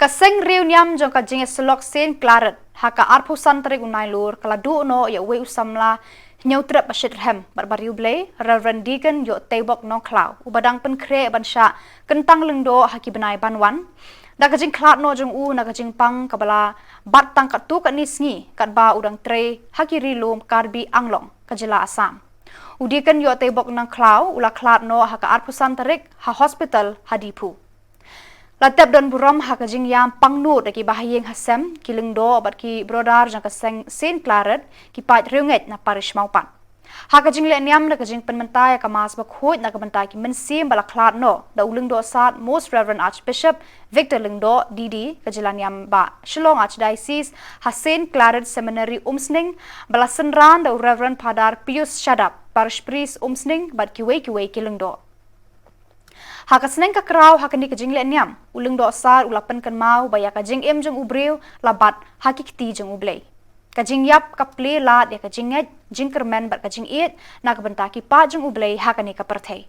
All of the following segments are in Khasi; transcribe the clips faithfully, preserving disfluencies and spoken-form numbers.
Ka seng riewniam jong ka jingïasyllok Saint Claret ha ka arphew san tarik u Nailur ka la duh noh ïa uwei u samla hynñiew trep ba shit rhem bad ba riewblei, Reverend Deacon Ïoh Teibok Nongkhlaw, uba dang pynkhreh ban shah kyntang lyngdoh ha ki bnai ban wan, da ka jingkhlad noh jong u na ka jingpang kaba la bat tang katto katne sngi katba u dang trei ha ki ri lum Karbi Anglong, ka jylla Assam. U Deacon Ïoh Teibok Nongkhlaw u la khlad noh ha ka arphew san tarik ha hospital ha Diphu. La tep don burom ha ka jingïam pangnud da ki bahaïing hasem, ki lyngdoh bad ki brodar jong ka seng Saint Claret, ki paid riewngeit na parish Mawpat. Ha ka jingleh niam da ka jingpynmynta ïa ka Mass bakhuid na ka bynta ki mynsiem ba la khlad noh, da u Lyngdoh Sad Most Reverend Archbishop Victor Lyngdoh, D D, ka jylla niam ba Shillong Archdiocese, ha Saint Claret Seminary Umsning, ba la synran da u Reverend Father Pius Shadap, Parish Priest Umsning, bad kiwei kiwei ki lyngdoh. Ha ka sneng ka kraw ha kane ka jingleh niam, u Lyngdoh Sad u la pynkynmaw ba ïa ka jingim jong u briew la bat ha ki kti jong U Blei. Ka jingïap ka plie lad ïa ka jingngeit, jingkyrmen bad ka jingïeit na ka bynta ki paid jong U Blei ha kane ka pyrthei.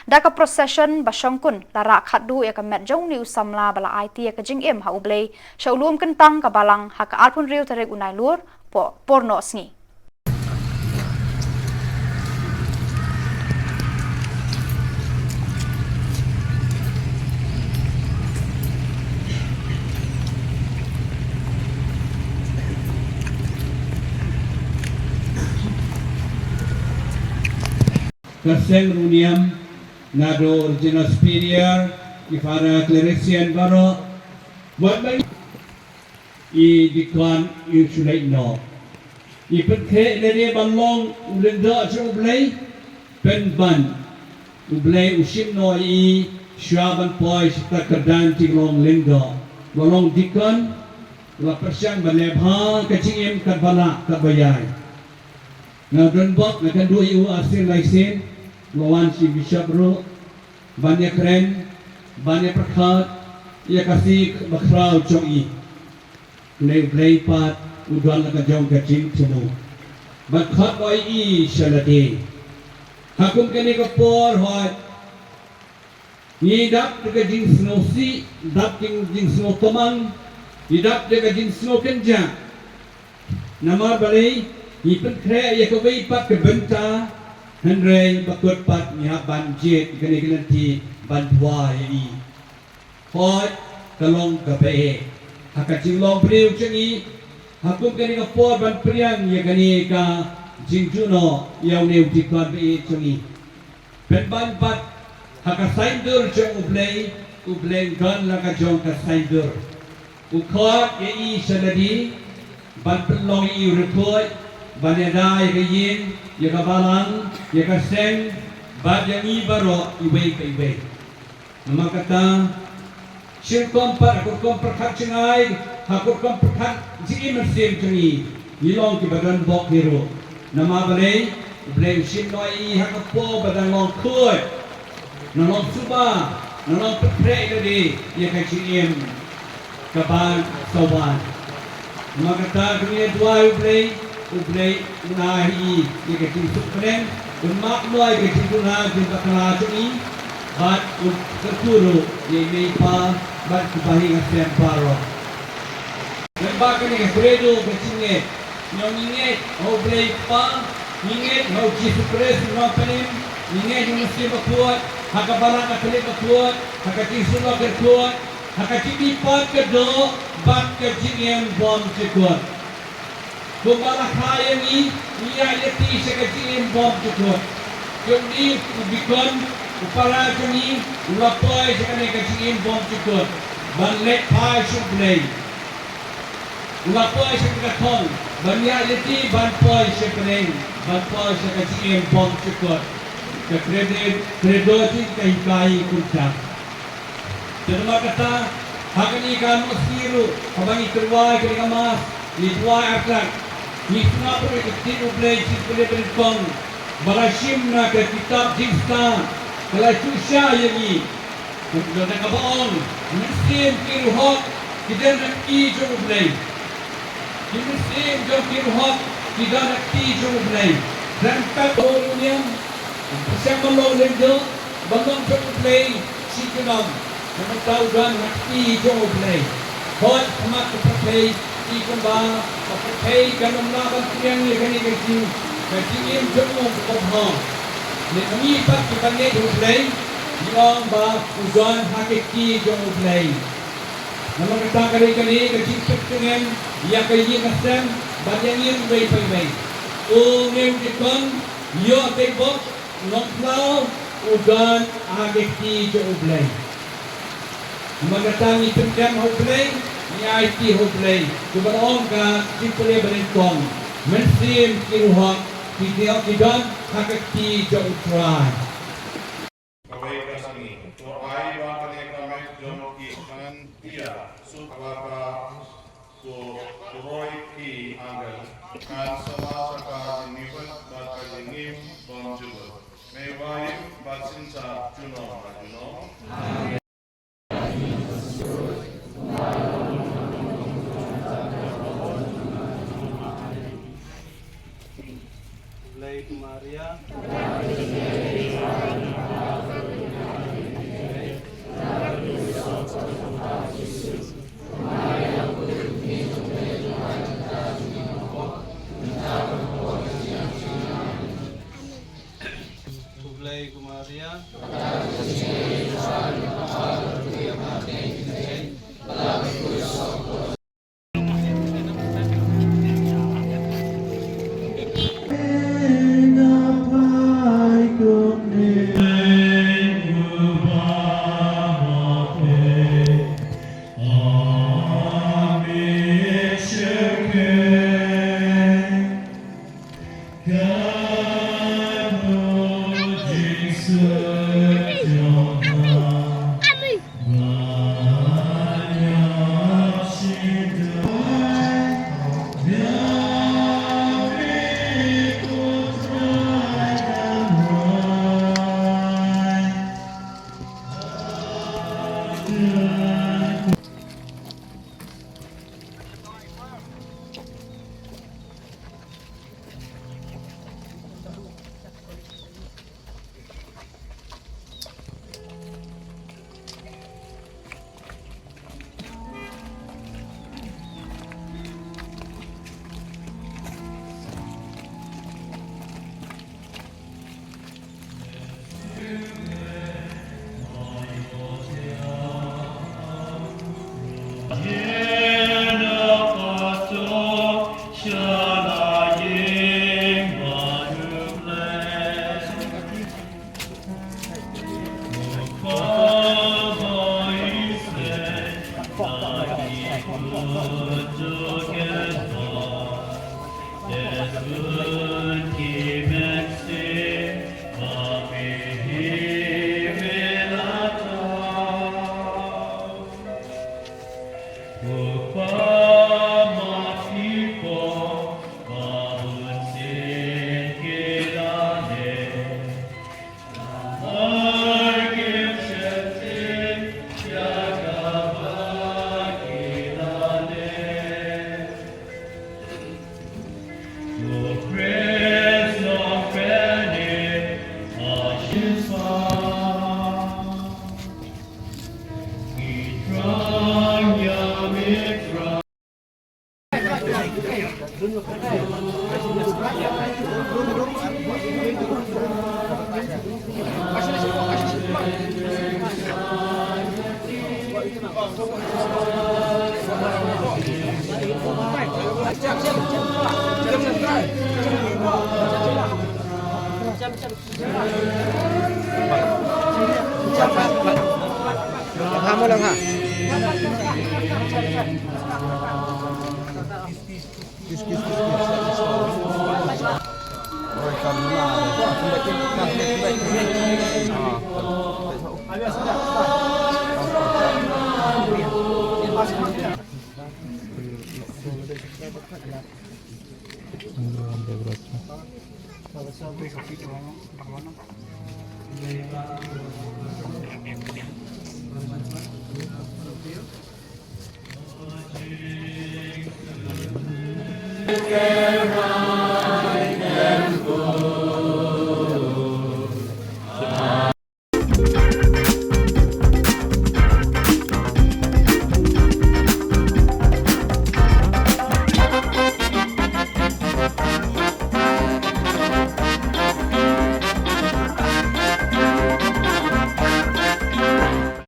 Da ka procession ba shongkun la rah khatduh ïa ka met jong une u samla ba la aiti ïa ka jingim ha U Blei sha u lum kyntang ka Balang ha ka arphew hynriew tarik u Nailur, por, por noh sngi. Ka seng riewniam, naduh Regional Superior, ki Father Clerician baroh, wat ba i deacon i shu leit noh. I pynkhreh lade ban long u lyngdoh jong U Blei, pynban U Blei u shim noh ïa i shuwa ban poi sha ka kyrdan jinglong lyngdoh. La long deacon, la pyrshang ban leh bha ka jingim katba lah katba ïai. Nga don bok, nga kynduh ïa u arsien laisien, la wan sha i bishop ruh ban ïakren, ban ïapyrkhat ïa ka sik bakhraw jong i. Une U Blei pat u don la ka jong ka jingthmu ban khot noh ïa i sha lade. Ha kum kane ka por hooid, ngi dap da ka jingsngewsih, dap jing, jingsngewtymmen, ngi dap da ka jingsngewkynjah. Namar balei? Ngi pynkhreh ïa kawei pat ka bynta, hynrei ba kut pat ngi hap ban jied ïa kane ka lynti ban duwai ïa i. Hooid, ka long kaba eh ha ka jinglong briew jong i, ha kum kane ka por ban pdiang ïa kane ka jingjuh noh ïa une u deacon ba ïeit jong i. Pynban pat ha ka saiñdur jong U Blei, U Blei u don la ka jong ka saiñdur. U khot ïa i sha lade ban pynlong ïa i u riewkhuid, ban ïada ïa ka ïing, ïa ka balang, ïa ka seng, bad ïa ngi baroh iwei pa iwei. Namar kata, sha rukom pat, ha ka rukom pyrkhat jngai, ha ka rukom pyrkhat jingim mynsiem jong ngi, ngi long kiba don bok hi ruh. Namar balei? U Blei u shim noh ïa i ha ka por ba dang long khuid, nang long suba, nang long pynkhreh lade ïa ka jingim kaba sa wan. Namar kata, to ngin duwai U Blei, U Blei un ai ha i ïa ka jingsuk bneng, un map noh ïa ka jingduna jingbakla jong i, bad un kyrkhu ruh ïa i mei i pa bad ki bahaïing hasem baroh. Lyngba kane ka credo ka jingngeit, ngi ngeit ha U Blei Kpa, ngi ngeit ha U Jisu Khrist u Nongpynim, ngi ngeit ha U Mynsiem Bakhuid, ha ka Balang Katholik bakhuid, ha ka Jingïasyllok bakhuid, ha ka jingmihpat ka doh bad ka jingim bymjukut. Kumba la kha ïa ngi, ngi ïaid lynti sha ka jingim bymjukut. Kumne u deacon u para jong ngi u la poi sha kane ka jingim bymjukut ban leit phai sha U Blei. U la poi sha ka thong ban ïaid lynti, ban poi sha bneng, ban poi sha ka jingim bymjukut. Ka credo, credo jong ngi ka hikai kumta. Te namar kata, ha kane ka nongsngi ruh, haba ngi kyrwai kane ka Mass, ngi duwai artat, ngi sngap ruh ïa ka ktien U Blei jingpyllait pynïaid ba la shim na ka kitab Jingstad, ka la shu shai ïa ngi. Ka, ka, kaba ong, ki mynsiem ki riewhok ki don ha kti jong U Blei. Ki mynsiem jong ki riewhok ki don ha kti jong U Blei. Khlem pat u riewniam, pyrshang ban long lyngdoh, ban long jong U Blei shi junom. Namar u don ha ka kti jong U Blei. Hooid, khmat ka pyrthei, i kumba ka pyrthei kan ym lah ban pdiang ïa kane ka jing, ka jingim jong u kaba hok. Ne kane pat ki ban leit ha U Blei, i ong ba u don ha ka kti jong U Blei. Namar kata ka dei kane ka jingtip tyngen ïa ka ïing ka sem bad ïa ngi ruh iwei pa iwei. U nongdukon, ïoh tei bok, nongphlaw, u don ha ka kti jong U Blei. Namar kata ngi pyndem ha U Blei, ngi aiti ha U Blei. Kumba ong ka jingpule ba nyngkong, mynsiem ki ruh hok, ki don, ki don ha ka kti jong U Trai. Kawei ka sngi, to ai ba kane ka met jong ki kan ïa suk ba ka Ko roi ki angel kan sa la sa ka jingmihpat bad ka jingim bymjukut. Mei wai bad synshar junom la junom. Blei Maria. Blei Maria.